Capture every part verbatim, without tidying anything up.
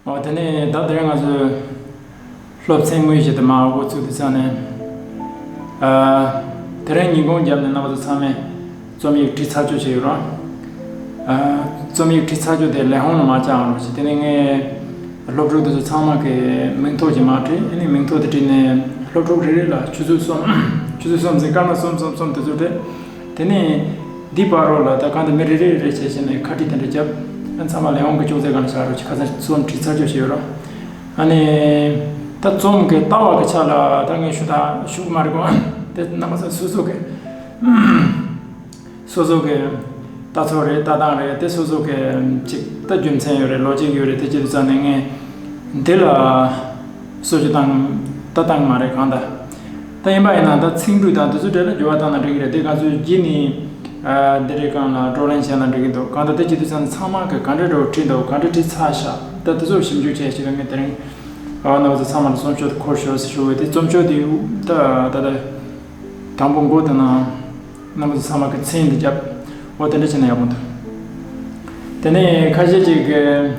ཨོ་དེ་ནས་ད་དེ་རིང་ང་ཚོས་སློབ་ཚན་དངོས་གཞི་དེ་མར་འགོ་བཙུགས་དུས་ཙང་ནས། ཨ། དེ་རིང་ཉིན་གུང་རྒྱབ་ནས་རྣམ་པ་ཚོ་ཚང་མས་རྩོམ་ཡིག་བྲིས་ཚར་ཆོག་བྱས་ཡོད་ར། ཨ། རྩོམ་ཡིག་བྲིས་ཚར་ཆོག་དེ་ལས་ཁུངས་ལ་མར་བཅར་ཡོང་རོགས་བྱེད། དེ་ནས་ངས་སློབ་ཕྲུག་དེ་ཚོ་ཚང་མ་གི་མིང་ཐོ་ཅིག་མར་བྲིས། ཨ་ནི་མིང་ཐོ་དེ་བྲིས་ནས་སློབ་ཕྲུག་རེ་རེ་ལ་ཆུ་ཚོད་གསུམ། ཆུ་ཚོད་གསུམ་ཟེར། སྐར་མ་གསུམ་གསུམ་གསུམ་དེ་ཚོ་སྤྲད། དེ་ནས་འདི་བར་རོ་ལ་ད་གང་དུ་མི་རེ་རེ་རེ་བྱས་བྱས་ནས་ཁ་བྲིས་དེ་འདྲ་བརྒྱབ། ཨ། ཚང་མ་ལས་ཁུངས་ཀྱི་ཅོག་ཙེ་སྒང་ལ་བཞག་རོགས་བྱེད། ཁ་སང་རྩོམ་བྲིས་ཚར་ཆོག་བྱས་ཡོད་ར། ཨ་ནི་ད་རྩོམ་གྱི་ལྟ་བ་གི་ཆ་ལ་ད་ངས་ཞུ་ད་ཞུ་གི་མ་རེད་གོ། དེ་རྣམ་པ་ཚོ་སོ་སོ་གི་སོ་སོ་གི་ལྟ་ཚུལ་རེད། ལྟ་སྟངས་རེད། དེ་སོ་སོ་གི་ཅིག་ད་རྒྱུ་མཚན་ཡོད་རེད། ལོ་ཇིག་ཡོད་རེད། དེ་བྱེད་དུས་ཙང་ནས་ངས་འདི་ལ་སོ་སོ་བཏང་ད་བཏང་མ་རེད་གང་ལྟར། ད་ཡིན་པ་ཡིན་ན་ད་ཚིག་འབྲུ་དང་དེ་ཚོ་འབྲེལ་ལ་འགྱུར་བ་བཏང་ན་འགྲིག་གི་རེད། དེ་ང་ཚོས་རྗེས་ནས་ཨ་འདི་རེད་གང་ལ་བགྲོ་གླེང་བྱས་ན་འགྲིག་གི་འདུག། གང་ལྟར་དེ་བྱེད་དུས་ཙང་ཚང་མ་གིས་ག་འདྲ་འདྲ་བོ་བྲིས་འདུག། ག་འདྲ་བྲིས་ཚར་ཤག། ད་དེ་ཚོ་ཞིབ་འཇུག་བྱས་ཤིག་ལ་ངས་དེ་རིང་ཨ་རྣམ་པ་ཚོ་ཚང་མ་ལ་རྩོམ་ཤོག་དེ་འཁུར་ཤོག་ཟེར་ཞུ་བས། དེ་རྩོམ་ཤོག་དེ་ད་ད་ད་དང་པོ་མགོ་དེ་ན། རྣམ་པ་ཚོ་ཚང་མ་གི་མཚན་འདི་བརྒྱབ། འོ་དེ་འདྲ་བྱས་ན་ཡག་པོ་འདུག། དེ་ནས་ཁ་ཤས་ཅིག་གིས་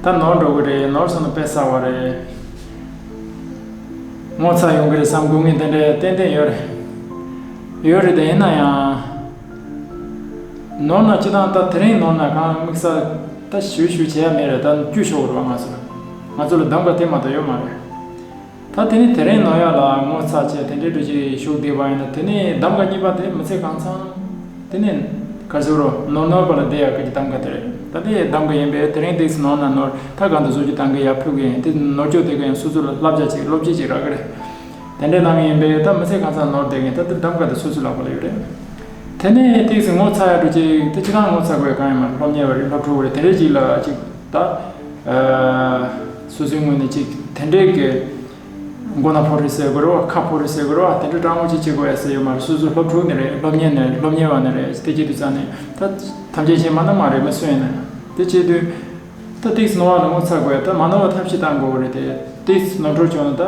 ད་ནོར་འགྲོ་གི་རེད། ནོར་སོང་ན་དཔེ་བསགས་པ་རེད། ངོ་ཚ་ཡོང་གི་རེད་བསམ་དགོས་ངེས་དེ་འདྲ་ཏན་ཏན་ཡོད་རེད། ཡོད་རེད། དེ་ཡིན་ན་ཡང་ནོར་ན་སྤྱི་བཏང་ད་དེ་རིང་ནོར་ན་གང་དམིགས་བསལ་ད་ཞུ་ཞུ་བྱེད་ཡ་མེད་རེད། ད་བཅུག་ཆོག་གི་རེད་བ། ང་ཚོ་ང་ཚོ་ལ་གདམ་ག་དེ་མ་གཏོགས་ཡོད་མ་རེད། ད་དེ་ནས་དེ་རིང་ནོར་ཡ་ལ་ངོ་ཚ་བྱས་དེ་འདྲའི་འགྲོ་ཅིག་ཞུགས་བསྡད་པ་ཡིན་ན། དེ་ནས་གདམ་ག་གཉིས་པ་དེ་མི་ཚེ་གང་ཚང་དེ་ནས་ག་ཚོད་རོ་ནོར་ནོར་བ་ལ་བསྡད་ཡག་གི་གདམ་ག་དེ་རེད། ད་དེ་གདམ་ག་ཡིན་པས་དེ་རིང་ཏོག་ཙམ་ནོར་ན་ནོར། ད་གང་དུ་བཟོ་རྒྱུ་གདམ་ག་ཡར་ཕུལ་གི་ཡིན། དེ་ནོར་བཅོས་དེ་ག་ཡང་སོ་སོ་ལ་བསླབ་བྱ་ཅིག་སློབ་ཁྲིད་ཅིག་རག་གི་རེད། དེ་འདྲའི་ནང་ཡིན་པས་ད་མི་ཚེ་གང་ཚང་ནོར་བསྡད་གི་ཡིན། ད་དེ་གདམ་ག་དེ་སོ་སོའི་ལག་པ་ལ་ཡོད་རེད། དེ་ནས་ཏོག་ཙམ་ངོ་ཚ་ཡག་འགྲོ་ཅིག་དེ་ཅི་རང་ངོ་ཚ་དགོས་གང་ཡང་མ་རེད། སློབ་གཉེར་བ་རེད། སློབ་ཕྲུག་རེད། དེ་འདྲའི་ཅིག་ལ་ཅིག་ད་ཨ་སོ་སོའི་ངོས་ནས་ཅིག་དེ་འདྲའི་གི་མགོ་ན་ཕོ་རེད་ཟེར་དགོས་རེད་བ། ཁ་ཕོ་རེད་ཟེར་དགོས་རེད་བ། དེ་འདྲའི་སྤྲང་པོ་ཅིག་བྱེད་དགོས་ཡ་ཟེར་ཡོད་མ་རེད། སོ་སོ་སློབ་ཕྲུག་ནི་རེད། སློབ་གཉེར་ནི་རེད། སློབ་གཉེར་བ་ནི་རེད། དེ་བྱེད་དུས་ཙང་ནས་ད་ཐམས་ཅད་ཤེས་མ་ན་མ་རེད། མི་སུ་ཡིན་ན་ཡང་དེ་བྱེད་དུས་ད་ཏོག་ཙམ་ནོར་བ་ལ་ངོ་ཚ་དགོས་ཡ། ད་མ་ནོར་བ་ཐབས་ཤེས་བཏང་དགོས་རེད། དེ་ཏོག་ཙམ་ནོར་འཁྲུལ་བྱུང་ན་ད།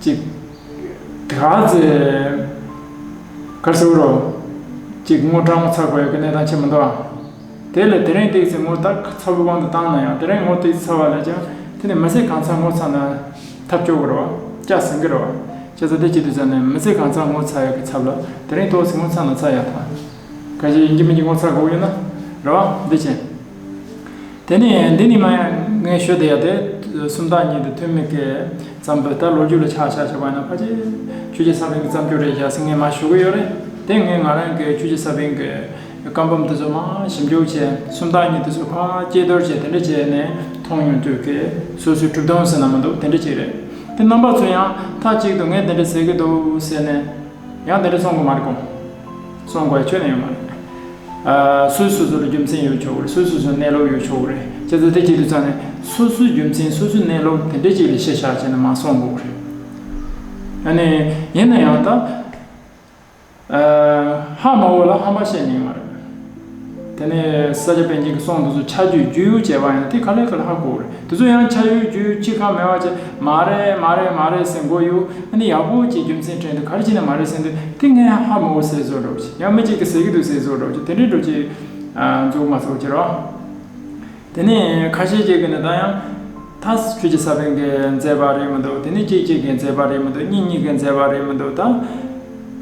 ཅིག་དེ་ག་ཚོད་ག་རེ་ཟེར་རོ། ཅིག་ངོ་སྤྲང་མོ་ཚ་དགོས་ཡ་གི་གནས་སྟངས་ཆེ་མི་འདུག་ཨ། དེ་ལས་དེ་རིང་ཏོག་ཙམ་ངོ་ད་ཚ་པོའི་དབང་དུ་བཏང་ན་ཡང་དེ་རིང་ངོ་ཏོག་ཙམ་ཚ་བ་ལས་ཀྱང་དེ་ནས་མི་ཚེ་གང་ཚང་ངོ་ཚ་ན་ཐབས་སྐྱོ་གི་རེད་བ། སྐྱ་ཟིང་གི་རེད་བ། བྱས་ཙང་དེ་བྱེད་དུས་ཙང་ནས་མི་ཚེ་གང་ཚང་ངོ་ཚ་ཡ་གི་ཚབ་ལ་དེ་རིང་ཏོག་ཙམ་ངོ་ཚ་ན་ཚ་ཡ་ད། ག་ཞིག་ཡིན་གྱི་མིན་གྱི་ངོ་ཚ་དགོས་ཡོད་ན་རེད་བ། འདི་བྱས། དེ་ནས་འདི་ནས་མར་ཡང་ངས་ཞུ་བསྡད་ཡ་དེ་སུམ་རྟགས་གཉིས་དེ་ཐོན་མི་གི་ཙམ་པོ་ད་ལོ་རྒྱུས་ལ་ཆ་བཞག་བྱས་པ་ཡིན་ན་ཕལ་ཆེར་ཆོས་རྗེ་ས་པཎ་གྱི་བརྩམས་ཆོས་རེད་བཞག་ཟེར་ངས་མར་ཞུ་གི་ཡོད་རེད། དེ་ངས་ང་རང་གི་ཆོས་རྗེ་ས་པཎ་གྱི་བཀའ་འབུམ་དེ་ཚོ་མར་ཞིབ་འཇུག་བྱས། སུམ་རྟགས་གཉིས་དེ་ཚོ་ཕར་དཔྱད་བསྡུར་བྱས། དེ་འདྲ་བྱས་ནས་མཐོང་མྱོང་དུས་ཀྱི་སོ་སོའི་གྲུབ་དོན་ཟེར་ན་མི་འདུག། དེ་འདྲ་ཅིག་རེད། དེ་རྣམ་པ་ཚོ་ཡང་མཐའ་གཅིག་ཏུ་ངས་དེ་འདྲ་ཟེར་གྱི་འདུག་ཟེར་ནས། ཡང་དེ་འདྲ་གསུང་དགོས་མ་རེད་གོ། གསུང་དགོས་ཡ་ཁྱོན་ནས་ཡོད་མ་རེད། ཨ། སོ་སོ་སོ་ལ་རྒྱུ་མཚན་ཡོད་ཆོག་གི་རེད། སོ་སོ་སོ་གནས་ལུགས་ཡོད་ཆོག་གི་རེད། བྱས་ཙང་དེ་བྱེད་དུས་ཙང་ནས་སོ་སོའི་རྒྱུ་མཚན་སོ་སོའི་གནས་ལུགས་དེ་འདྲ་ཅིག་ལ་གཞི་བཞག་བྱས་ནས་མར་གསུང་དགོས་གི་རེད། ཨ་ནི་ཡིན་ན་ཡང་ད་ཨ་ཧ་མ་གོ་ལ་ཧམ་པ་བཤད་ཉན་མ་རེད། དེ་ནས་ས་སྐྱ་པཎ་ཆེན་གྱི་གསུང་དེ་ཚོ་ཆ་རྒྱུས་རྒྱུས་ཡོད་བྱས་པ་ཡིན་ན་དེ་ག་ལེ་ག་ལེ་ཧ་གོ་རེད། དེ་ཚོ་ཡང་ཆ་རྒྱུས་རྒྱུས་གཅིག་ཁ་མེད་པ་བྱས་མ་རེད་མ་རེད་མ་རེད་ཟེར་མགོ་གཡུག། ཨ་ནི་ཡག་པོ་ཅིག་རྒྱུ་མཚན་དྲན་དུས་ག་རེ་བྱས་ནས་མ་རེད་ཟེར་དུས་དེ་ངས་ཧ་མ་གོ་ཟེར་བཟོ་འདྲ་བོ་ཅིག། ཡང་མི་གཅིག་གིས་ཟེར་གྱི་འདུག་ཟེར་བཟོ་འདྲ་བོ་ཅིག། དེ་འདྲའི་འདྲ་བོ་ཅིག་ཨ་འཛུགས་མ་ཚུགས་ཀྱི་རེད། དེ་ནས་ཁ་ཤས་ཅིག་གིས་ནི་ད་ཡང་ད་ཆོས་རྗེ་ས་པཎ་གྱི་མཛད་པ་རེད་མི་འདུག། དེ་ནས་ཅིག་ཅིག་གི་མཛད་པ་རེད་མི་འདུག། གཉིས་གཉིས་ཀྱི་མཛད་པ་རེད་མི་འདུག། ད་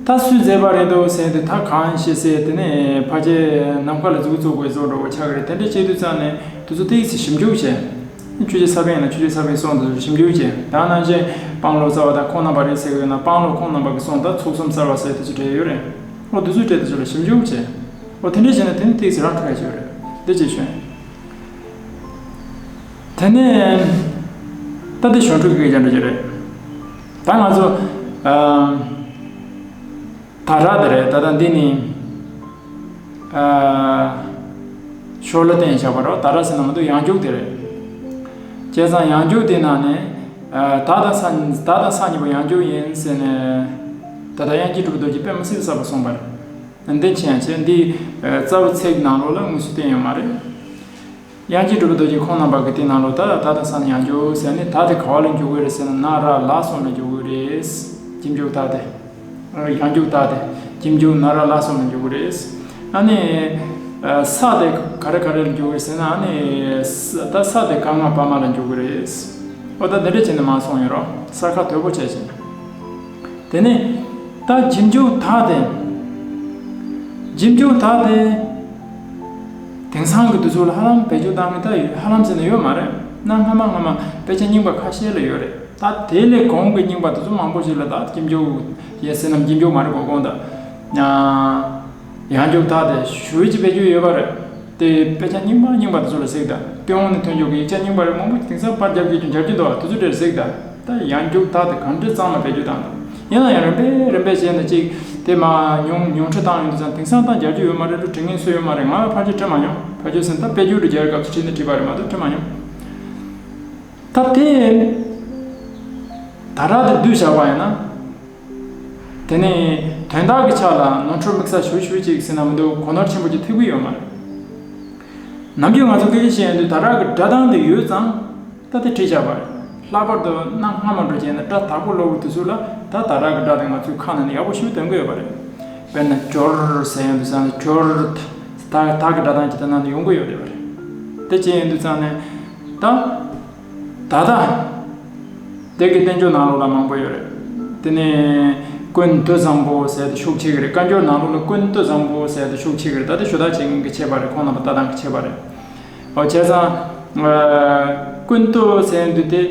ད་སུའི་མཛད་པ་རེད་འདུག་ཟེར་དུས་ད་གང་ཤེས་ཟེར། དེ་ནས་ཕལ་ཆེར་ནམ་མཁའ་ལ་མཛུབ་གུ་བཙུགས་དགོས་བཟོ་འདྲ་བོ་ཆགས་ཀྱི་རེད། དེ་འདྲ་བྱེད་དུས་ཙང་ནས་དེ་ཚོ་ཏོག་ཙམ་ཞིབ་འཇུག་བྱས། ཆོས་རྗེ་ས་པཎ་ཡིན་ན་ཆོས་རྗེ་ས་པཎ་གསུང་དེ་ཚོ་ཞིབ་འཇུག་བྱས། ད་ནང་བཞིན་དཔང་ལོ་ཙཱ་བ་དང་ཁོང་རྣམ་པ་རེད་ཟེར་གྱི་ཡོད་ན་དཔང་ལོ་ཁོང་རྣམ་པ་གི་གསུང་ད་ཚུལ་གསུམ་གསལ་བ་ཟེར་དེ་ཚོ་བྲིས་ཡོད་རེད། འོ་དེ་ཚོ་བྲིས་དེ་ཚོ་ལ་ཞིབ་འཇུག་བྱས། འོ་དེ་འདྲ་བྱས་ན་དེ་ནི་ཏོག་ཙམ་རང་ཐུག་ཡ་ཅིག་ཡོད་རེད། འདི་ཅིག་བྱུང་། དེ་ནས་ད་དེ་གཞུང་དྲུག་གི་སྐད་ཆ་འདྲ་ཅིག་རེད། ད་ང་ཚོ་ཨ་ད་ར་དེ་རེད། ད་ལྟ་འདི་ནི་ཨ་ཤོ་ལོ་ཀ་བཞག་པ་རེད། ད་ར་ཟེར་ན་མི་འདུག། ཡང་འཇུག་དེ་རེད། བྱས་ཙང་ཡང་འཇུག་དེ་ནང་ནས་ཨ་ད་དང་ས་ད་དང་ས་གཉིས་པོ་ཡང་འཇུག་ཡིན་ཟེར་ནས། ད་ལྟ་དབྱངས་ཅན་གྲུབ་པའི་རྡོ་རྗེ་དཔེ་མི་སྲིད་པ་གསལ་པོ་གསུངས་པ་རེད། འདི་ཕྱིན་ཆད་འདི་ཨ་རྩ་བའི་ཚིག་ནང་ལོགས་ལ་དངོས་སུ་བསྟན་ཡོད་མ་རེད། དབྱངས་ཅན་གྲུབ་པའི་རྡོ་རྗེ་ཁོང་རྣམ་པ་གི་དེ་ནང་ལོགས་ད་ད་དང་ས་ཡང་འཇུག་ཟེར་ནས། ད་དེ་ག་བ་ལ་འཇུག་གི་རེད་ཟེར་ན་ན་ར་ལ་གསུམ་ལ་འཇུག་གི་རེད། གཅིག་མཇུག་ད་དེ། ཡང་འཇུག་ད་དེ། གཅིག་མཇུག་ན་ར་ལ་གསུམ་ལ་འཇུག་གི་རེད། ཨ་ནི་ ས་དེ་ག་རེ་ག་རེ་ལ་འཇུག་གི་རེད་ཟེར་ན། ཨ་ནི་ས་ད་ས་དེ་ག་ང་བ་མ་ལ་འཇུག་གི་རེད། ཨོ་ད་འདི་འདྲ་བྱས་ནས་མར་སོང་ཡོད་རོགས། ས་ཁ་དོད་པོ་བྱས་བྱས་ནས། དེ་ནས་ད་འཇིམ་འཇུག་དག་དེ། འཇིམ་འཇུག་དག་དེ། དེང་སང་གི་དུས་ཚོད་ལ་ཧ་ལམ་བེད་སྤྱོད་བཏང་གི་ད་ཡོད། ཧ་ལམ་ཟེར་ན་ཡོད་མ་རེད། གནའ་སྔ་མ་སྔ་མ་དཔེ་ཆ་རྙིང་པ་ཁ་ཤས་ལ་ཡོད་རེད། ད་དེ་ལས་གོང་གི་རྙིང་པ་དེ་ཚོ་མང་པོ་ཞིག་ལ་ད་འཇིམ་འཇུག་ཡས་ཟེར་ནམ་འཇིམ་འཇུག་མ་རེད་གོ། གོང་ད་ཡང་འཇུག་དག་དེ་ཞུ་ཅིག་བེད་སྤྱོད་ཡོད་པ་རེད། དེ་དཔེ་ཆ་རྙིང་པ་རྙིང་པ་དེ་ཚོ་ལ་གཟིགས་དང་། སྟོད་འོག་ནས་ཐོན་ཆོག་གི་ཡིག་ཆ་རྙིང་པ་རེད། མང་པོ་དེང་སང་པར་རྒྱབ་ཀྱི་ཀྱང་སྦྱར་གྱི་འདུག་དེ་ཚོ་དེར་གཟིགས་དང་། ད་ཡང་འཇུག་དག་དེ་གང་འདྲ་གཙང་མ་བེད་སྤྱོད་བཏང་འདུག་ཡིན་ན་ཡང་རིམ་པས་རིམ་པས་བྱས་ནས་ཅིག་དེ་མ་ཉུང་ཉུང་འཕྲི་བཏང་ཡོང་དུས་ཙང་དེང་སང་ད་སྦྱར་རྒྱུ་ཡོད་མ་རེད། འགྲོ་དྲི་ངན་སུ་ཡོད་མ་རེད། ང་ལ་ཕར་ཆེར་འཕྲི་མ་མྱོང་། ཕར་ཆེར་ཟིན་ད་དཔེ་སྒྱུར་དུ་སྦྱར་སྐབས་སུ་ཁྲིད་ནས་བྲིས་པ་རེད་མ་གཏོགས་འཕྲི་མ་མྱོང་། ད་དེ་ད་རག་དེ་བསྡུས་བཞག་པ་ཡིན་ན། དེ་ནས་དོན་དག་གི་ཆ་ལ་ནོར་འཁྲུལ་དམིགས་བསལ་ཞུ་ཞུ་ཅིག་ཟེར་ན་མི་འདུག་གོ་ནོར་ཆེན་པོ་ཅིག་ཐེབས་ཀྱི་ཡོད་མ་རེད། ནམ་རྒྱུན་ང་ཚོ་སྐད་ཆ་བཤད་ཡོང་དུས་ད་རག་གི་སྒྲ་གདངས་དེ་ཡོད་ཙང་ད་དེ་བྲིས་བཞག་པ་རེད། ལྷག་པར་དུ་གནའ་སྔ་མ་འགྲོ་བྱས་ན་སྒྲ་དག་པོ་ཀློག་གི་དུས་ཚོད་ལ་ད་ད་རག་གི་སྒྲ་དེ་ང་ཚོའི་ཁ་ནང་ནས་ཡག་པོ་ཞིག་ཐོན་གི་ཡོད་པ་རེད། དཔེར་ན་སྦྱོར་ཟེར་ཡོང་དུས་ཙང་ནས་སྦྱོར། ད་ད་གི་སྒྲ་གདངས་ཀྱི་དེ་ནང་ནས་ཡོང་གི་ཡོད་རེད་པ་རེད། དེ་བྱས་ཡོང་དུས་ཙང་ནས་ད། ད་ལྟ། དེ་གི་བསྟན་བཅོས་ནང་ལོགས་ལ་མང་པོ་ཡོད་རེད། དེ་ནས་ཀུན་ཏུ་བཟང་པོ་ཟེར་དེ་ཤུགས་ཆེ་གི་རེད། བཀའ་འགྱུར་ནང་ལོགས་ལ་ཀུན་ཏུ་བཟང་པོ་ཟེར་དེ་ཤུགས་ཆེ་གི་རེད། ད་དེ་ཞུ་དག་བྱེད་མཁན་གྱི་ཆད་པ་རེད། ཁོང་རྣམ་པ་ལྟ་སྟངས་ཀྱི་ཆད་པ་རེད། འོ་བྱས་ཙང་། ཀུན་ཏུ་ཟེར་དུས་དེ།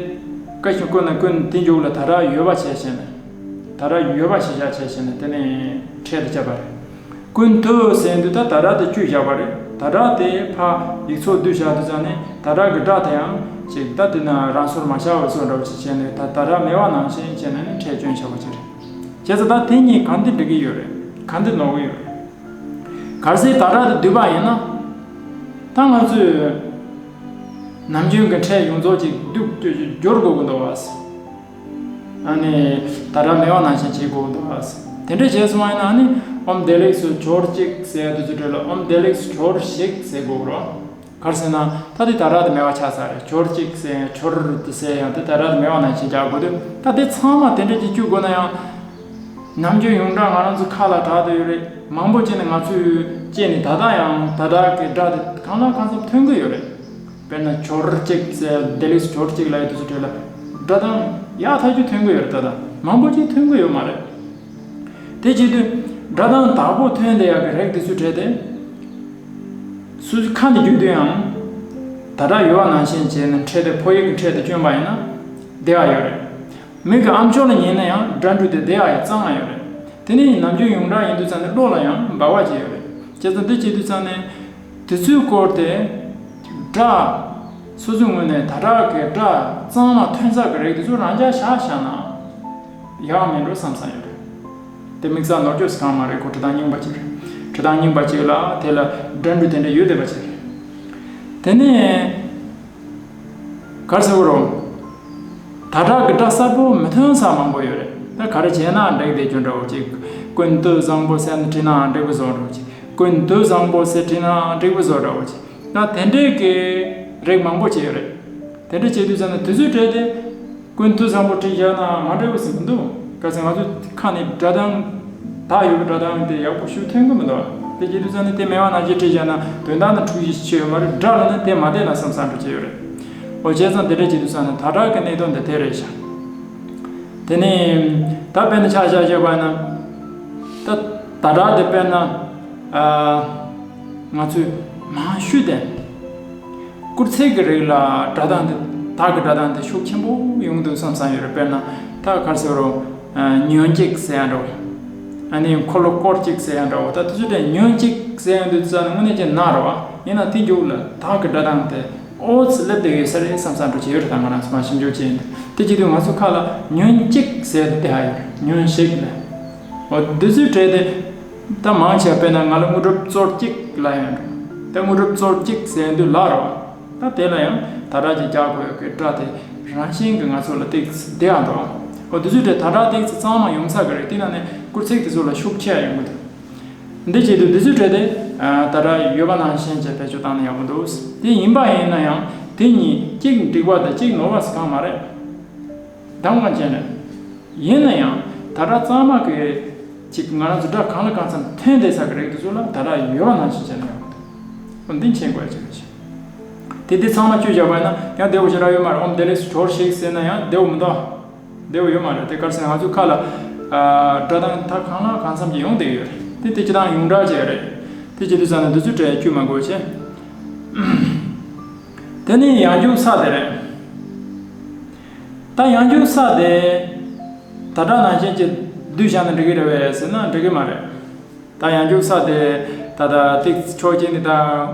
ཀ་ཞིག་ཀུན་ན་ཀུན་དེ་མཇུག་ལ་ད་རག་ཡོད་པ་བྱས་བྱས་ནས། ད་རག་ཡོད་པ་ཞིག་བཞག་བྱས་བྱས་ནས་དེ་ནས་འཕྲལ་དུ་བྱས་པ་རེད། ཀུན་ཏུ་ཟེར་དུས་ད་ད་རག་དེ་བཅུས་བཞག་པ་རེད། ད་རག་དེ་ཕར་ཡིག་ཚོགས་བསྡུས་བཞག་དུས་ཙང་ནས་ད་རག་གི་སྒྲ་དེ་ཡང་ཅིག་ད་དེ་ན་རང་སོར་མ་བཞག་པ་བཟོ་འདྲ་བ་ཞིག་བྱས་ནས་ད་ད་རག་མེད་པ་ནང་བཞིན་བྱས་ནས་ནི་འཕྲལ་བཅོས་བྱ་བ་ཅིག་རེད། བྱས་ཙང་ད་དེ་གཉིས་ག་འདི་འགྲིག་གི་ཡོད་རེད། ག་འདི་ནོར་གི་ཡོད་རེད། གལ་སྲིད་ད་རག་དེ་བསྡུས་པ་ཡིན་ན། ད་ང་ཚོས་ནམ་རྒྱུན་གྱི་འཕྲལ་ཡོངས་རྫོགས་ཅིག་བསྡུ་སྦྱོར་དགོས་ཀྱི་འདུག་བ། ཨ་ནི། ད་རག་མེད་པ་ནང་བཞིན་བྱེད་དགོས་འདུག་བ། དེ་འདྲ་བྱས་སོང་བ་ཡིན་ན་ཨ་ནི། ཨོཾ་བདེ་ལེགས་སུ་སྦྱོར་གཅིག་ཟེར་ཡ་དེ་ཚོ་འདྲ་ལ་ཨོཾ་བདེ་ལེགས་སུ་སྦྱོར་ཞིག་ཟེར་དགོས་རོ། ག་རེ་ཟེར་ན་ད་དེ་ད་རག་དེ་མེད་པ་ཆགས་ཚར་རེད། སྦྱོར་གཅིག་ཟེར་ཡ་སྦྱོར་དེ་ཟེར་ཡ་དེ་ད་རག་དེ་མེད་པ་ནང་བཞིན་རྒྱག་དགོས་དུས་ད་དེ་ཚང་མ་དེ་འདྲ་ཅིག་བཅུག་དགོས་ན་ཡང་། ནམ་རྒྱུན་ཡོངས་གྲགས་ང་རང་ཚོ་ཁ་ལ་གྲགས་བསྡད་ཡོད་རེད། མང་པོ་ཅིག་ནི་ང་ཚོས་སྐྱེས་ནས་ད་ལྟ་ཡང་ད་ལྟ་གི་སྒྲ་དེ་གང་ལ་གང་འཚམ་ཐོན་གི་ཡོད་རེད། དཔེར་ན་སྦྱོར་གཅིག་ཟེར་བདེ་ལེགས་སྦྱོར་གཅིག་ལབ་ཡ་དེ་ཚོ་གྲས་ལ་སྒྲ་གདངས་ཡག་ཐག་ཆོད་ཐོན་གི་ཡོད་རེད། ད་ལྟ་མང་པོ་ཅིག་ཐོན་གི་ཡོད་མ་རེད། དེ་བྱེད་དུས་སྒྲ་གདངས་དག་པོ་ཐོན་བསྡད་ཡག་གི་རིགས་དེ་ཚོ་གྲས་དེ། སོ་སོའི་ཁ་ནས་བརྒྱུད་དུས་ཡང་། ད་རག་ཡོད་པ་ནང་བཞིན་བྱས་ནས་འཕྲལ་དེ་ཕོ་ཡིག་གི་འཕྲལ་དེ་བསྐྱོན་པ་ཡིན་ན། བདེ་བ་ཡོད་རེད། མིག་གི་ཨམ་ཅོག་ལ་ཉན་ན་ཡང་སྒྲ་འགྲོས་དེ་བདེ་བ་ཡང་གཙང་བ་ཡོད་རེད། དེ་ནས་ནམ་རྒྱུན་ཡོངས་གྲགས་ཡིན་དུས་ཙང་ནས་བློ་ལ་ཡང་འབབ་པ་ཅིག་ཡོད་རེད། བྱས་ཙང་འདི་བྱེད་དུས་ཙང་ནས་དེ་ཚོའི་སྐོར་དེ་སྒྲ། སོ་སོའི་ངོས་ནས་ད་དྲག་གི་སྒྲ་གཙང་མ་ཐོན་ས་གི་རིགས་དེ་ཚོ་རང་འཇགས་བཞག་བཞག་ན་ཡག་མིན་འགྲོ་བསམ་བསམ་ཡོད་རེད། དེ་དམིགས་བསལ་ནོར་བཅོས་སུ་གང་མ་རེད། ཁོ་འབྲི་སྟངས་རྙིང་པ་ཅིག་རེད། འབྲི་སྟངས་རྙིང་པ་ཅིག་ལ་དེ་ལ་སྒྲ་འགྲོས་དེ་འདྲ་ཡོད་བསྡད་པ་ཅིག་རེད། དེ་ནས། ག་རེ་ཟེར་དགོས་རེད། ད་དྲག་གི་སྒྲ་གསལ་པོ་མི་ཐོན་ས་མང་པོ་ཡོད་རེད། ད་ག་རེ་བྱས་ན་འགྲིག་བསྡད་རྒྱུ་འདྲ་བོ་ཅིག་ཀུན་ཏུ་བཟང་པོ་ཟེར་ནས་བྲིས་ནའང་འགྲིག་པ་བཟོ་འདྲ་བོ་ཅིག་ཀུན་ཏུ་བཟང་པོ་ཟེར་བྲིས་ནའང་འགྲིག་པ་བཟོ་འདྲ་བོ་ཅིག་ད་དེ་འདྲའི་གི་རིགས་མང་པོ་ཅིག་ཡོད་རེད། དེ་འདྲ་བྱེད་དུས་ཙམ་ན་དེ་ཚོའི་གྲས་དེ། ཀུན་ཏུ་བཟང་པོ་བྲིས་བཞག་ན་མ་འགྲིག་པ་ཟེར་མི་འདུག་གལ་སྲིད་ང་ཚོའི་ཁ་ནས་སྒྲ་གདངས་དག་ཡོད་པའི་སྒྲ་གདངས་དེ་ཡག་པོ་ཞིག་ཐོན་གི་མི་འདུག་དེ་བྱེད་དུས་ཙམ་ནས་དེ་མེད་པ་ནང་བཞིན་བྲིས་བཞག་ན་དོན་དག་ནི་འཁྲུག་གཞི་ཞིག་ཆེ་ཡོད་མ་རེད། སྒྲ་ལ་ནི་དེ་མ་བསྡད་ན་བསམ་བསམ་འདྲ་ཅིག་ཡོད་རེད། འོ་བྱས་ཙང་དེ་འདྲ་བྱེད་དུས་ཙམ་ནས་ད་དྲག་གི་གནད་དོན་དེ་དེ་རེད་ཤག་དེ་ནས་ད་དཔེར་ན་ཆ་བཞག་བྱས་པ་ན། ད་ད་དྲག་དེ་དཔེར་ན། ཨ། ང་ཚོས་མང་ཤོས་དེ། སྐུར་ཚིག་གི་རིགས་ལ་སྒྲ་གདངས་དེ་དག་གི་སྒྲ་གདངས་དེ་ཤུགས་ཆེན་པོ་ཡོང་གི་འདུག་བསམ་བསམ་ཡོད་རེད། དཔེར་ན་ད་ག་རེ་ཟེར་རོ། ཉོན་ཅིག་ཟེར་ཡ་འདྲ་བོ། ཨ་ནི་འཁོར་ལོ་བསྐོར་ཅིག་ཟེར་ཡ་འདྲ་བོ། ད་དེ་ཚོ་དེ་ཉོན་ཅིག་ཟེར་ཡ་འདུག་ཙང་དངོས་གནས་ཀྱི་ན་རེད་བ། ཡིན་ན་དེ་མཇུག་ལ་དག་གི་སྒྲ་གདངས་དེ་ཨོ་ཙི་སླེབས་བསྡད་ཡོད་ས་རེད་བསམ་བསམ་འདྲ་ཅིག་ཡོད་རེད། ད་ང་རང་ཚོ་མ་ཞིབ་འཇུག་བྱས་ཡིན་དུས་དེ་བྱེད་དུས་ང་ཚོ་ཁ་ལ་ཉོན་ཅིག་ཟེར་དེ་ཧ་ཡོད་རེད། ཉོན་ཞིག་ལ། འོ་འདི་ཚོའི་གྲས་དེ། ད་མང་ཆེ་བ་དཔེར་ན་ང་ལ་དངོས་གྲུབ་སྩོལ་ཅིག་ལབ་ཡོང་འགྲོ། ད་དངོས་གྲུབ་སྩོལ་ཅིག་ཟེར་དུས་ལ་རོ། ད་དེ་ལ་ཡང་ད་དྲག་ཅིག་རྒྱག་དགོས་ཡོད་ཀྱི་སྒྲ་དེ་རང་བཞིན་གྱིས་ང་ཚོ་ལ་ཏིག་ཙི་བདེ་ཡང་འགྲོ། འོ་འདི་ཚོའི་གྲས་ད་དྲག་ཏིག་ཙི་གཙང་མ་ཡོང་ས་གི་རེད། དེ་ན་ནི་སྐུར་ཚིག་དེ་ཚོ་ལ་ཤུགས་ཆེ་ཡང་ཡོང་གི་འདུག་འདི་བྱེད་དུས་འདི་ཚོའི་གྲས་དེ་ད་དྲག་ཡོད་པ་ནང་བཞིན་བྱས་བེད་སྤྱོད་བཏང་ན་ཡག་པོ་འདུག་དེ་ཡིན་པ་ཡིན་ན་ཡང་དེ་གཉིས་གཅིག་འགྲིག་པ་དང་གཅིག་ནོར་བ་ཟེར་གང་མ་རེད། གདམ་ག་བྱས་ནས། ཡིན་ན་ཡང་ད་དྲག་གཙང་མ་གི་ཅིག་ང་རང་ཚོ་སྒྲ་གང་ལ་གང་འཚམ་ཐོན་བསྡད་ས་གི་རིགས་དེ་ཚོ་ལ་ད་དྲག་ཡོད་པ་ནང་བཞིན་བྱས་ན་ཡག་པོ་འདུག་འདི་མཁྱེན་དགོས་ཡ་ཅིག་རེད། དེ་དེ་ཚང་མ་བཅོས་བཞག་པ་ཡིན་ན་ཡང་བདེ་བོ་ཞེ་དྲག་ཡོད་མ་རེད། ཨོམ་བདེ་ལེགས་སུ་གྲོལ་ཞིག་ཟེར་ན་ཡང་བདེ་བོ་མི་འདུག་བདེ་བོ་ཡོད་མ་རེད། དེ་ག་རེ་ཟེར་ན་ང་ཚོའི་ཁ་ལ་ཨ་སྒྲ་གདངས་ཐ་གང་ལ་གང་འཚམ་ཅིག་ཡོང་བསྡད་ཡོད་རེད། དེ་དེ་སྤྱིར་བཏང་ཡོངས་གྲགས་ཅིག་རེད། དེ་བྱེད་དུས་ཙམ་ནས་འདི་ཚོའི་གྲས་བཅོས་མ་དགོས་བྱས། དེ་ནས་ཡང་འཇུག་ས་དེ་རེད། ད་ཡང་འཇུག་ས་དེ་ད་ལྟ་ནང་བཞིན་གྱི་བསྡུས་བཞག་ན་འགྲིག་གི་རེད་པས་ཟེར་ན་འགྲིག་གི་མ་རེད། ད་ཡང་འཇུག་ས་དེ་ད་ལྟ་ཏིག་ཕྱོགས་གཅིག་ནས་ད་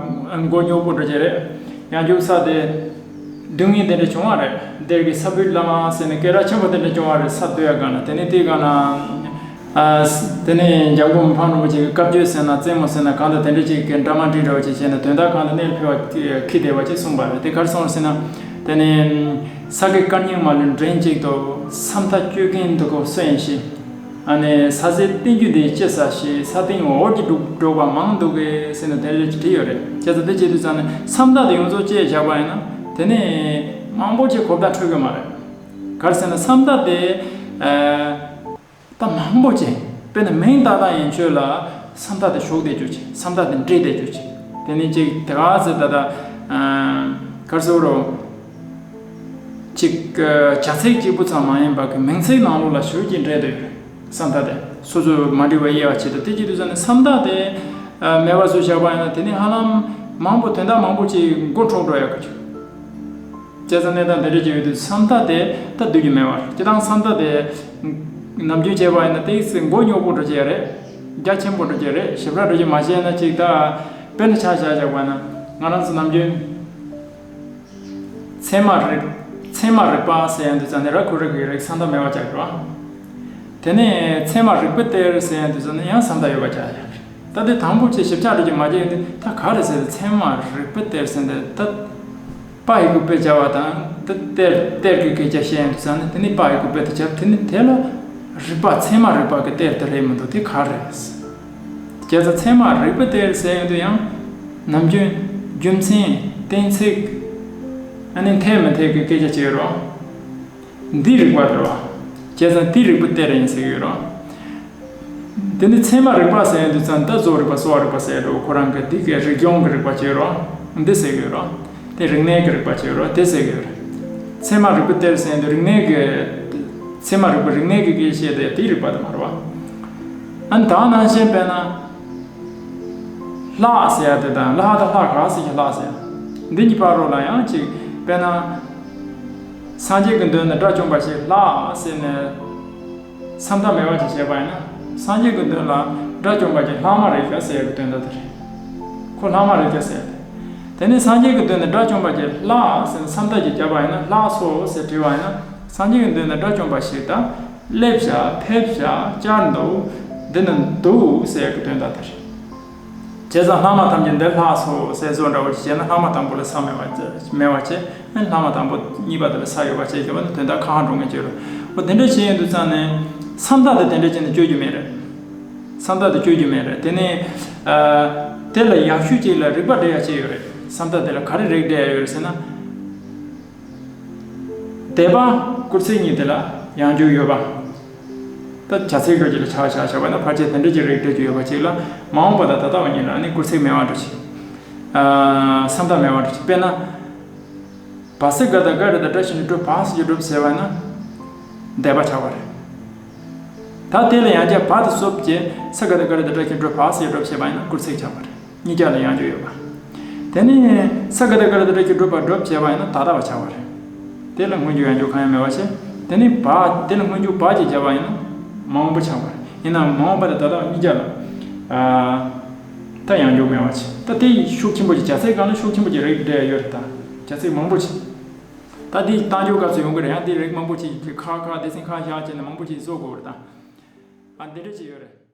མགོ་རྙོག་པོ་འགྲོ་གི་རེད། ཡང་འཇུག་ས་དེ་སྡུག་བསྔལ་དེ་འདྲ་བྱུང་བ་རེད། གཏེར་གྱི་ས་བུའི་བླ་མ་ཟེར་ནས་སྐད་གྲགས་ཆེན་པོ་དེ་འདྲ་བྱུང་བ་རེད། ས་བསྡུ་ཡ་སྒང་ལ། དེ་ནས་དེའི་སྒང་ལ་ཨ་དེ་ནས་འཇམ་མགོན་མི་ཕམ་རིན་པོ་ཆེ་གི་བཀའ་བརྒྱུད་ཟེར་ན་རྩེད་མོ་ཟེར་ན་གང་དང་དེ་འདྲ་ཅིག་གི་འདྲ་མ་འདྲ་འདྲ་བ་ཅིག་བྱས་ནས་དོན་དག་གང་དུ་གནས་ལ་ཕེབས་པ་ཁྱི་བསྡད་པ་ཅིག་གསུངས་པ་རེད། དེ་ག་རེ་གསུངས་ཟེར་ན། དེ་ནས་ས་དགེ་བཀའ་རྙིང་མ་ལུས་འདྲེན་གཅིག་ཏུ། ས་མཐའ་གཅོད་མཁན་འདི་ཁོ་སུ་ཡིན་ཞེས། ཨ་ནི་ས་ཟད་བསྟན་རྒྱུ་འདི་ཅི་ཟ་ཞེས། ས་སྟེང་འོར་གྱིས་སྒྲོག་སྒྲོག་པ་མང་འདུག་གས་ཟེར་ནས་དེ་འདྲ་ཅིག་བྲིས་ཡོད་རེད། བྱས་ཙང་དེ་བྱེད་དུས་ཙམ་ནས་ས་མཐའ་དེ་ཡོངས་རྫོགས་བཅད་བཞག་པ་ཡིན་ན་དེ་ནས་མང་པོ་ཅིག་གོ་བརྡ་འཕྲོད་ཀྱི་མ་རེད། ག་རེ་ཟེར་ན་ས་མཐའ་དེ་ཨ། ད་མང་པོ་ཅིག་དཔེར་ན་མིང་བཏགས་སྟངས་ཡན་ཆོད་ལ་ས་མཐའ་དེ་ཞུགས་བསྡད་རྒྱུ་ཅིག་ས་མཐའ་དེ་འདྲེས་བསྡད་རྒྱུ་ཅིག་དེ་ནས་ཅིག་དེ་ག་ཚོད་ད་ལྟ་ཨ་ག་རེ་ཟེར་རོ། ཅིག་བྱ་ཚིག་གཅིག་པུ་ཙམ་མ་ཡིན་པ་གི་མིང་ཚིག་ནང་ལོགས་ལ་ཞུགས་ཀྱིན་འདྲེས་བསྡད་ཡོད་རེད། ས་མཐའ་དེ་སོ་སོ་མ་འདྲེས་པ་དབྱེ་བ་ཕྱེ་དུས་དེ་ཅི་དུས་ཙམ་ནས་ས་མཐའ་དེ་མེད་པ་བཟོས་བཞག་པ་ཡིན་ན་དེ་ནི་ཧ་ལམ་མང་པོ་དོན་དག་མང་པོ་ཅིག་མགོ་འཕྲོག་འགྲོ་ཡག་གི་ཆུ། བྱས་ཙང་གནས་སྟངས་དེ་འདྲ་ཅིག་ཡོད་དུས་ས་མཐའ་དེ་ད་སྡུད་རྒྱུ་མེད་པ་རེད། སྤྱིར་བཏང་ས་མཐའ་དེ་ནམ་རྒྱུན་བྱས་པ་ཡིན་ན་ཏོག་ཙམ་མགོ་རྙོག་པོ་འགྲོ་གི་རེད། རྒྱ་ཆེན་པོ་འགྲོ་གི་རེད། ཞེ་དྲག་འགྲོ་གི་མ་བྱས་ན་ཅིག་ད་དཔེར་ན་ཆ་བཞག་བཞག་པ་ན་ང་རང་ཚོ་ནམ་རྒྱུན་ཚད་མ་རིག་ཚད་མ་རིག་པ་ཟེར་ཡོང་དུས་ཙམ་ནས་ར་ཁོ་ར་གི་རིག་ས་མཐའ་མེད་པ་ཆགས་ཀྱི་རེད་བ། དེ་ནས་ཚད་མ་རིག་པའི་གཏེར་ཟེར་ཡོང་དུས་ཙམ་ནས་ཡང་ས་མཐའ་ཡོད་པ་ཆགས་ཀྱི་རེད། ད་དེ་དང་པོ་ཆེ་ཞིབ་ཆ་འགྲོ་གི་མ་བྱས་ཡོང་དུས་ད་ག་རེ་ཟེར་ཚད་མ་རིག་པའི་གཏེར་ཟེར་འདི་ད། པ་ཡི་གུ་པའི་བྱ་བ་དང་དེ་གཏེར་གཏེར་གྱི་སྐད་ཆ་བཤད་ཡོང་དུས་ཙམ་ནས་དེ་ནི་པ་ཡི་གུ་པའི་དེ་བྱ་དེ་ནི་དེ་ལ་རིག་པ་ཚད་མ་རིག་པ་གི་གཏེར་དེ་རེད་མི་འདུག་དེ་ག་རེད། བྱས་ཙང་ཚད་མ་རིག་པའི་གཏེར་ཟེར་ཡོང་དུས་ཡང་ནམ་རྒྱུན་རྒྱུ་མཚན་གཏན་ཚིགས་ཨ་ནི་འཐད་མི་འཐད་ཀྱི་སྐད་ཆ་བྱེད་རོགས། འདི་རིག་པ་རེད་བ། བྱས་ཙང་དེ་རིག་པའི་གཏེར་ཡིན་ཟེར་གྱི་ཡོད་རོགས། དེ་ནི་ཚད་མ་རིག་པ་ཟེར་ཡོང་དུས་ཙམ་ད་བཟོ་རིག་པ་གསོ་བ་རིག་པ་ཟེར་འགྲོ་ཁོ་རང་གི་འདི་གའི་རིག་སྦྱོང་གི་རིག་པ་བྱེད་རོགས། འདི་ཟེར་གྱི་ཡོད་རོགས། དེ་རིག་གནས་ཀྱི་རིག་པ་བྱེད་རོགས་དེ་ཟེར་གྱི་ཡོད་རེད། ཚད་མ་རིག་པའི་གཏེར་ཟེར་ཡོང་དུས་རིག་གནས་ཀྱི། ཚད་མ་རིག་པ་རིག་གནས་ཀྱི་སྐད་བཤད་དེ་དེའི་རིག་པ་དེ་མ་རེད་བ། ཨ་ནི་ད་ནང་བཞིན་དཔེར་ན། ལྷ་ཟེར་ཡ་དེ་དང་ལྷ་དང་ལྷ་ག་ཟེར་གྱི་ལྷ་ཟེར་ཡ། འདི་གཉིས་བར་རོ་ལ་ཡང་ཅིག་དཔེར་ན། སངས་རྒྱས་ཀྱི་མདུན་ན་དགྲ་བཅོམ་པ་ཞིག་ལྷ་ཟེར་ནས། ས་མཐའ་མེད་པ་ཅིག་བྱས་པ་ཡིན་ན་སངས་རྒྱས་ཀྱི་མདུན་ལ་དགྲ་བཅོམ་པ་ཅིག་ལྷག་མ་རེད་ཀྱང་ཟེར་ཡ་གི་དོན་དག་དེ་རེད། ཁོ་ལྷག་མ་རེད་ཀྱང་ཟེར་ཡ་དེ། དེ་ནས་སངས་རྒྱས་ཀྱི་མདུན་ན་དགྲ་བཅོམ་པ་ཅིག་ལྷག་ཟེར་ནས་ས་མཐའ་ཅིག་བརྒྱབ་པ་ཡིན་ན་ལྷག་སོ་ཟེར་དྲིས་པ་ཡིན་ན་སངས་རྒྱས་ཀྱི་མདུན་ན་དགྲ་བཅོམ་པ་ཞིག་ད་སླེབས་བཞག་ཕེབས་བཞག་བཅར་འདུག་འདི་ནི་འདུག་ཟེར་ཡ་གི་དོན་དག་དེ་རེད། བྱས་ཙང་ལྷག་མ་ཐམས་ཅད་འདིར་ལྷག་སོ་ཟེར་བཟོ་འདྲ་བོ་ཅིག་བྱས་ན་ལྷག་མ་དང་པོ་ལ་ས་མེད་པ་མེད་པ་བྱས་ཨ་ནི་ལྷག་མ་དང་པོ་གཉིས་པ་དེ་ལ་ས་ཡོད་པ་བྱས་བྱས་པ་ནི་དོན་དག་ཁ་ཁ་འགྲོ་ངེས་བྱས་རོ། འོ་དེ་འདྲ་བྱས་ཡོང་དུས་ཙང་ནས་ས་མཐའ་དེ་དེ་འདྲ་བྱས་ནས་བཅོས་རྒྱུ་མེད་རེད། ས་མཐའ་དེ་བཅོས་རྒྱུ་མེད་རེད། དེ་ནས་ཨ་དེ་ལ་ཡག་ཤོས་ཅིག་ལ་རིགས་པ་འགྲེ་ཡ་ཅིག་ཡོད་རེད། ས་མཐའ་དེ་ལ་ག་རེ་རིགས་འགྲེ་ཡ་ཡོད་རེད་ཟེར་ན། སྡེ་པ་སྐུལ་ཚིག་གཉིས་དེ་ལ་ཡང་འཇུག་ཡོད་པ། ད་བྱ་ཚིག་འགྲོ་གི་ལ་ཆ་བཞག་བཞག་པ་ན་ཕལ་ཆེར་དེ་འདྲ་ཅིག་རིགས་འགྲེ་རྒྱུ་ཡོད་པ་ཅིག་ལ་མ་འོངས་པ་དང་ད་ལྟ་བ་གཉིས་ལ་ནི་སྐུལ་ཚིག་མེད་པ་འགྲོ་ཅིག་ཨ་ས་མཐའ་མེད་པ་འགྲོ་ཅིག་དཔེར་ན། བ་ས་ག་ད་ག་རི་ད་སྒྲ་ཞབས་ཀྱུ་འགྲོ་བ་ཞབས་ཀྱུ་འགྲོ་ཟེར་བ་ན། སྡེ་པ་ཆགས་པ་རེད། ད་དེ་ལ་ཡང་བསྐྱར་བ་དང་སོབ་ཀྱི་ས་ག་ད་ག་རི་ད་སྒྲ་ཞབས་ཀྱུ་འགྲོ་བ་ཞབས་ཀྱུ་འགྲོ་བྱས་པ་ཡིན་ན་སྐུལ་ཚིག་ཆགས་པ་རེད། གཉིས་ཀ་ལ་ཡང་འཇུག་ཡོད་པ། དེ་ནས་ས་ག་ད་ག་རི་ད་སྒྲ་ཞབས་ཀྱུ་འགྲོ་བ་འགྲོ་བྱས་པ་ཡིན་ན་ད་ལྟ་བ་ཆགས་པ་རེད། དེ་ལ་སྔོན་འཇུག་ཡང་འཇུག་གང་ཡང་མེད་པ་བྱས། དེ་ནས་བ་དེ་ལ་སྔོན་འཇུག་བ་ཅིག་བརྒྱབ་པ་ཡིན་ན་མ་འོངས་པ་ཆགས་པ་རེད། ཡིན་ནའང་མ་འོངས་པ་དང་ད་ལྟ་བ་གཉིས་ཀ་ལ་ཨ་ད་ཡང་འཇུག་མེད་པ་བྱས། ད་དེ་ཤུགས་ཆེན་པོ་ཅིག་བྱ་ཚིག་སྒང་ལ་ཤུགས་ཆེན་པོ་ཅིག་རིགས་འགྲེ་ཡོད་རེད། ད་བྱ་ཚིག་མང་པོ་ཅིག་ད་འདི་རྟགས་འཇུག་སྐབས་སུ་ཡོང་གི་རེད། ཡང་འདི་རིགས་མང་པོ་ཅིག་གི་ཁ་ཁ་སྡེ་ཚན་ཁ་བཞག་བྱས་ནས་མང་པོ་ཅིག་བཟོ་དགོས་རེད་ད། ཨ་འདི་འདྲ་ཅིག་ཡོད་རེད།